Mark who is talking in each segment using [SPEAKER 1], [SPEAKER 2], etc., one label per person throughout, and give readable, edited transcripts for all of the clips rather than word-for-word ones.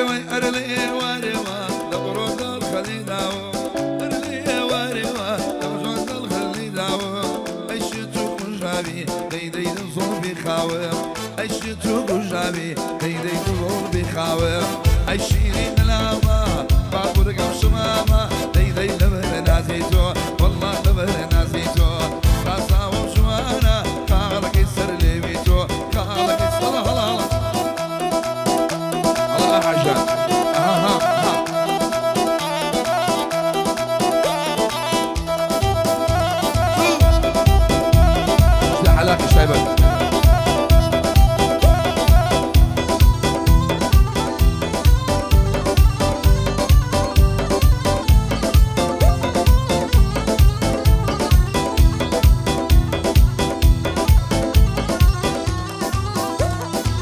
[SPEAKER 1] ئەرەوەی ئەرە لە ئێوارێوە لە بڕۆ دڵ خەلی داوە، ئەرە لە ئێوارێوە لە بڕۆ دڵ خەلی داوە. ئەی شێت و کوژاوی دەی دەی دڵ زۆڵبی خاوم، ئەی شێت و کوژاوی دەی دەی دڵ زۆڵبی خاوم. ئەی شیرین لاوە با بورگەم شمامە، دەی دەی لەبەر نازی تۆ، وەڵڵا لەبەر نازی تۆ. ڕازاوە و جوانە خاڵەکەی سەر لێوی تۆ، خاڵەکەی سەر هەڵا هەڵا هەڵا حەژان. ئەها ها. حەلاقی تایبەت.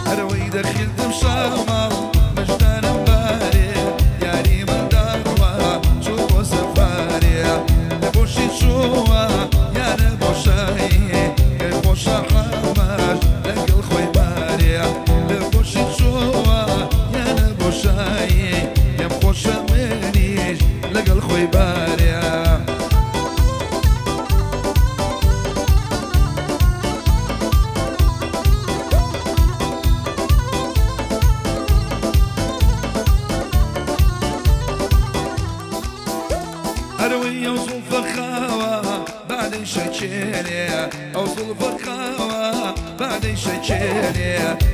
[SPEAKER 1] هەرەوەی دەخیلتم شاوماڵ مژدانم بارێ، یاری منداڵە چوو بۆ سەفارێ، لە بۆشی چووە یانە بۆشایی، گەر خۆشە حەمەش لەگەڵ خۆی بارێ، لە بۆشی چووە یانە بۆشایی، پێم خۆشە منیش لەگەڵ خۆی بارێ. ئەرەوەی ئەو زوڵفە خاوە بادەی شەکێنێ، ئەو زوڵفە خاوە بادەی شەکێنێ،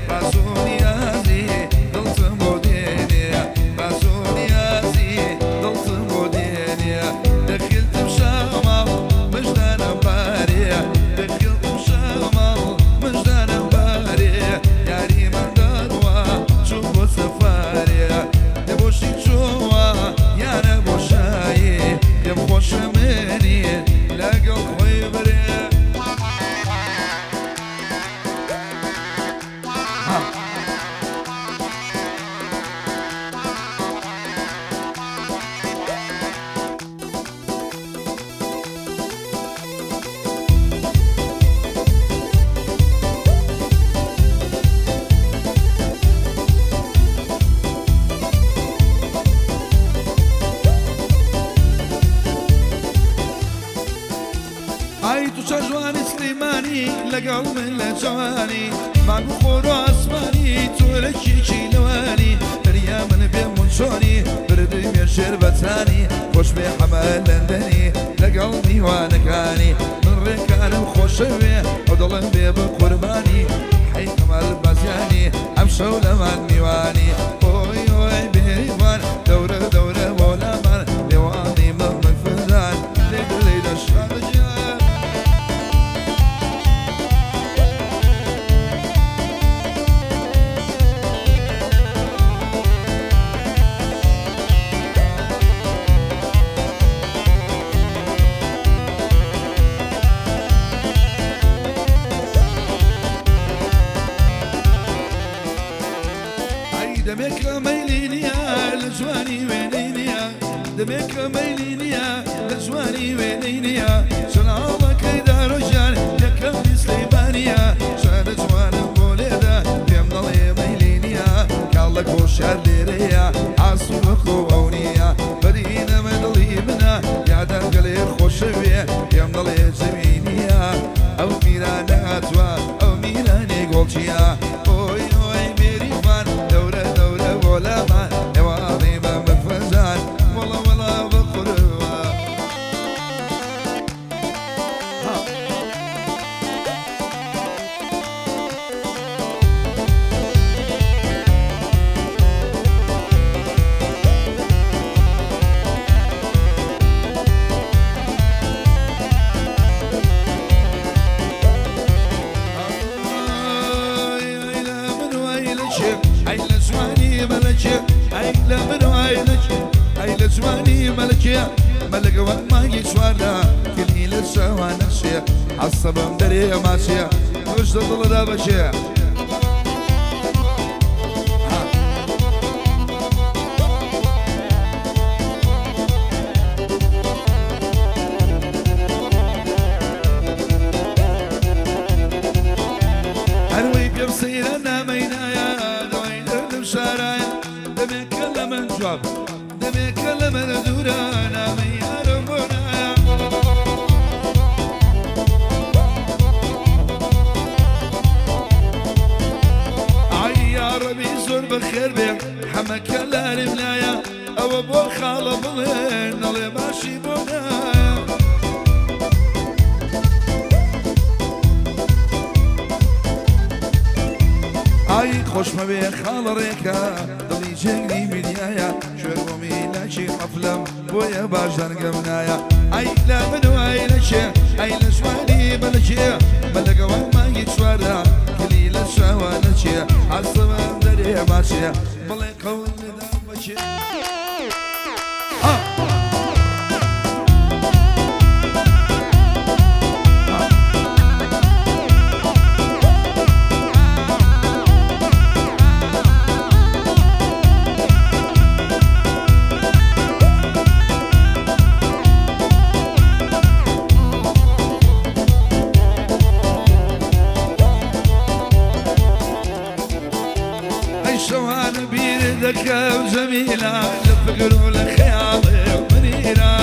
[SPEAKER 1] ڕاز و نیازی دڵتم بۆ دێنێ، ڕاز و نیازی دڵتم بۆ دێنێ. دەخیلتم شاماڵ مژدانم بارێ، دەخیلتم شاماڵ مژدانم بارێ، یاری منداڵوە چوو بۆ سەفارێ، لە بۆشی چووە یانە بۆشایی، پێم خۆشە منی لەگەڵ خۆی بەرێ. ئای تو چەژوانی سلیمانی لەگەڵ من لە جوانی، مانگ و خۆر و ئاسمانی تۆ لە کێکی لەوانی، دەریا من بێم و چۆنی بردمێ ژێر بەتانی، خۆش بێ حەمە لەندەنی لەگەڵ میوانەکانی، من ڕێکارم خۆشەوێ ئەو دڵم بێ بە قوربانی، حەی کەمال بازیانی ئەمشەو لەمان میوانی. ئۆی ئۆی بێریڤان دەورە دەورە بۆ لامان، لێوانی مەمک فنجان لێ دڵی دەشاد گیان. ئەی دەمێکە مەیلی نییە لە جوانی وێنەی نییە، دەمێکە مەیلی نییە لە جوانی وێنەی نییە، چناڵەکەی دارۆژیان یەکەم سلەیمانیە، شانە جوانم بۆ لێدە پێم دەڵێ مەیلی نییە، کاڵە گۆشار لێرەیە ئاسوو خۆ ئەو نییە، بەرینەمە دڵی منە یادم گەلێ خۆشەوێ پێم دەڵێ جەوی نییە، ئەو میرانە هاتووە ئەو میرانەی گۆڵچیە. ئۆی ئۆی بێریڤان دەورە دەورە بۆ لامان، ئێوانەی بە مەفەنجان وەڵا وەڵا بە قوربان. ئەی لە من وای لە کێ، ئەی لە جوانی مەلەکێ، ئەی لە من وای لە کێ، ئەی لە جوانی مەلەکێ، مەلەکە وەک مانگی چواردا کلی لە چاوان نەخشێ، عەسەبم دەرێ ماچێ مژدە دڵەدا بەکێ. هەروەی پێم سەیرە نامەی نایە، دەوای دەردم شارایە، دەمێکە وابێ. دەمێکە لە من دوورە نامەی یارم بۆ نایە. ئای یاڕەبی زۆر بەخێر بێ حەمەکە لارم لایە، ئەوە بۆ خاڵە بڵێ نەڵێ باشی بۆ نایە. ئای خۆشمەوێ خاڵە ڕێکە دڵی جێگری میدیایە، شوێن بۆ میلاکی حەفلەم بۆیە باش دەنگەم نایە. ئای لە من و ئای لە کێ، ئای لە جوانی بەلکێ، بەلەگەوە مانگی چوارە کلی لە چاوە نەچێ، حەزمم دەرێ ماچێ بڵێ قەول لەدام بەکێ. ئەی شەوانە بیر دەکەم جەمیلە، لە فکر و لە خەیاڵێ منیرە.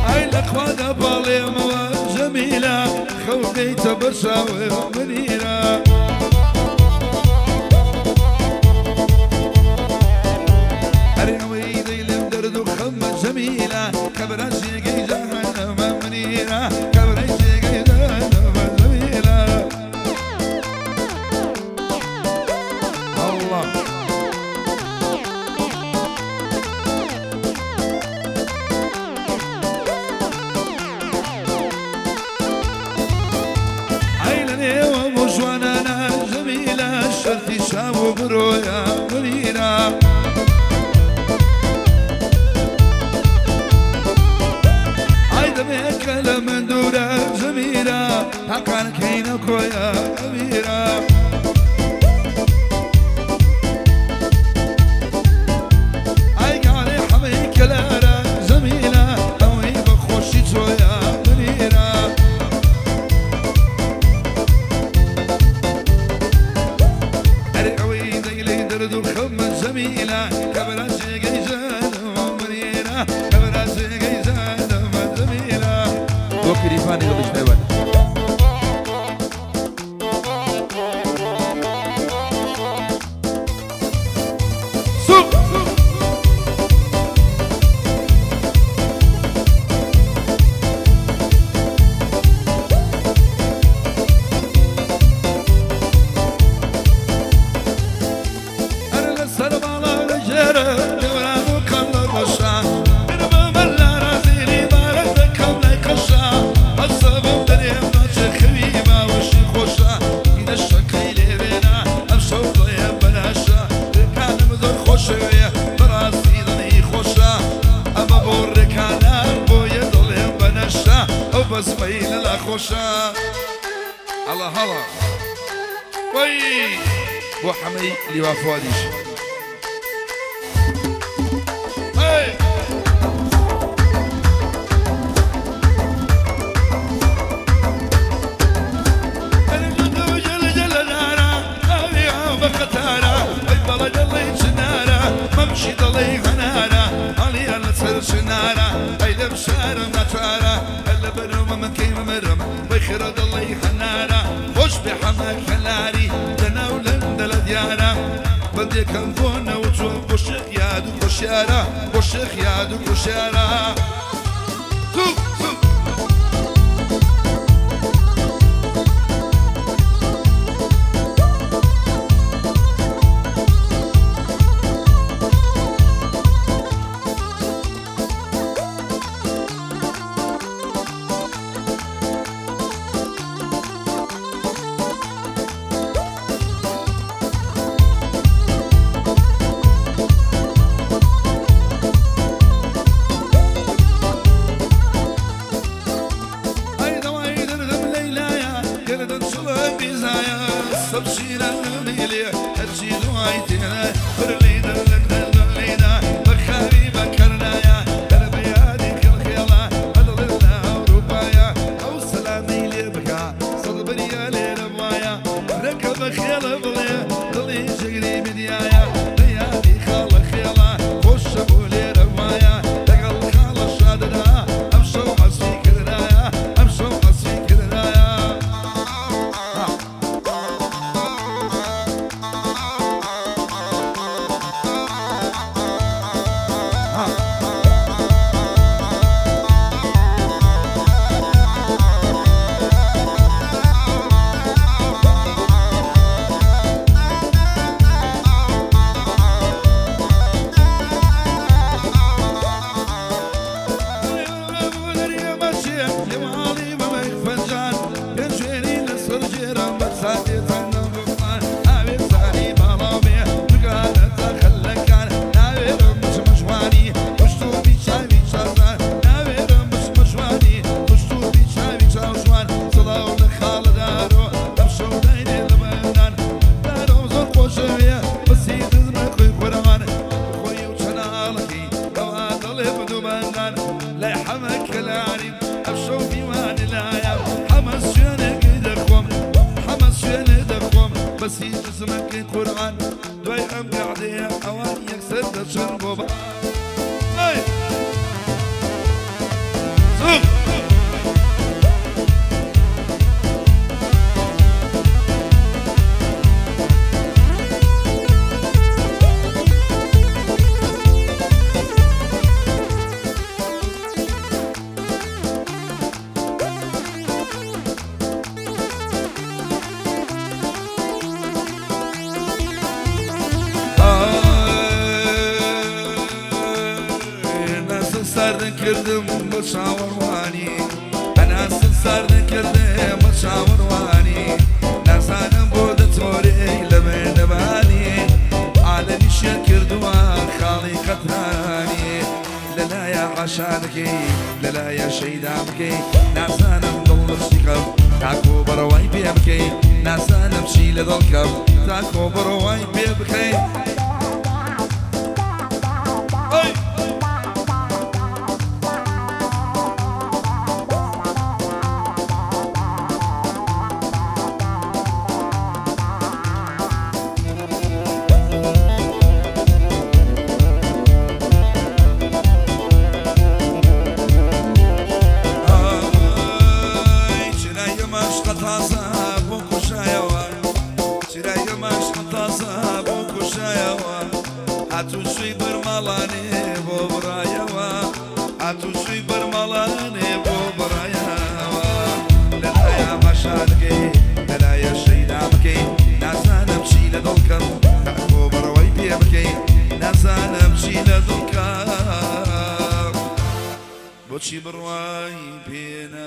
[SPEAKER 1] ئەی لە خوا دەپاڵێمەوە جەمیلە، خەو بێیتە بەرچاوێ منیرە. ئەرێ ئەوەی دەیلم دەرد و خەمە جەمیلە، کەبرا جێگەی جەهەنەمە منیرە، کەبرای جێگەی جەهەنەمە جەمیلە. ئەڵڵا ئەی لە نێوە بۆ جوانانە جەمیلە، شەرتی چاو و برۆیە منیرە. ئای دەمێکە لە من دوورە جەمیلە، تاقانکەینە کۆیە ئەمیرە. ئای گاڵێ حەمەی کەلارە جەمیلە، ئەوەی بە خۆشی تۆیە منیرە. ئەرێ ئەوەی دەیلەی دەرد و خەمە جەمیلە، کەبرا جێگەی جەنەمە منیرە، کەبرا جێگەی جەنەمە جەمیلە. بۆ کریفانی دڵیش تایبەت. سوق ئەرە لەسەر باڵا لەژێرە دەوران و کەم لە ڕەشا، بمە لە ڕازیری بارە دەکەم لای قەشا، حەسەبم دەرێم ناچێ خەوی باوەشی خۆشە، دەشەکەی لێوێنە ئەم شەو دڵێ بەلاشە، ڕێکانم زۆر خۆشەوێ بەڕاستی دڵی خۆشە، ئەمە بۆ ڕێکانە بۆیە دڵێم بەنەشە، ئەو بەزمەی لەلا خۆشە. هەڵە هەڵە وەی بۆ حەمەی لیوا فوادیش. هەی مەمشی دڵی هەنارە هەڵیان لەسەر چنارە، ئەی لەم شارم ناچارە، لە بەرەومە من کەی ممرم بەخێرە دڵی هەنارە، خۆش بێ حەمە کەلاری لەناو لەندە لە دیارە، بەندێکم بۆ نەوتووە بۆ شێخ یاد و کۆشیارە، بۆ شێخ یاد و کۆشیارە. زوو زوو ئەی دەوای دەردم لەیلایە، گەردن چڵە بیزایە، سەبشیرە میلێ هەرچی دوای تێنە، برلی دەرلک دەرلەیدا بەخاوی بەکەرنایە، هەر بە یادی خێڵخێڵە ئەدڵێ لە ئەوروپایە، ئەو سەلامەی لێ بکا سەد بریە لێرە وایە، ڕێکە بە خێڵە بڵێ. ساتێتان نەڕوان ئاوێزانی باڵاو بێ دوگانە تا خەلەکان ناوێرم بچمە ژوانی پشت و بی چاوی چاوزان ناوێرم بچمە ژوانی پشت و بی چاوی چاوجوان سڵاو لە خاڵە دارۆ ئەمشەو داینێ لە بەندان دارۆم زۆر خۆشەوێ بەسی دزمە خۆی خۆرەوان خۆی و چەناڵەکەی ئەوا دەڵێ بدومەندان لای حەمە کەلاری ئەمشەو میوانی لایە حەمە سوێنێکی دەخۆم حەمە سوێنێ دەخۆم بەسی دزمەکەی قورئان دوای ئەم گەعدەیە ئەوان یەکسەر دەچن بۆ بە ئەی زوو. ناسن سارد کردم بە چاوەڕوانی ئەناسن سارد کردم بە چاوەڕوانی نازانم بۆ دەتۆرێ لە مێنەبانی عالەمی شێر کردووە خاڵی قەترانی لەلایە عاشانەکەی لەلایە شەیدا بکەی نازانم دڵ لەشتیکەم تاکۆ بڕەوای پێ بکەی نازانم چی لە دڵکەم تاکۆ بڕەوای پێ بکەی. ئەی! ئای چرای مەشقە تازە بۆ کوشایەوە چرای مەشقە تازە بۆ کوشایەوە هاتوچووی بەرماڵانێ بۆ بڕایەوە هاتوچووی بەرماڵانێ بۆ بڕایەوە لەلایە مەشانەکەی لەلایە شەیدا بکەی نازانم چی لە دڵکەم تاکۆ بڕەوەی پێ بکەی نازانم چی لە دڵکەم بۆچی بڕوای پێ.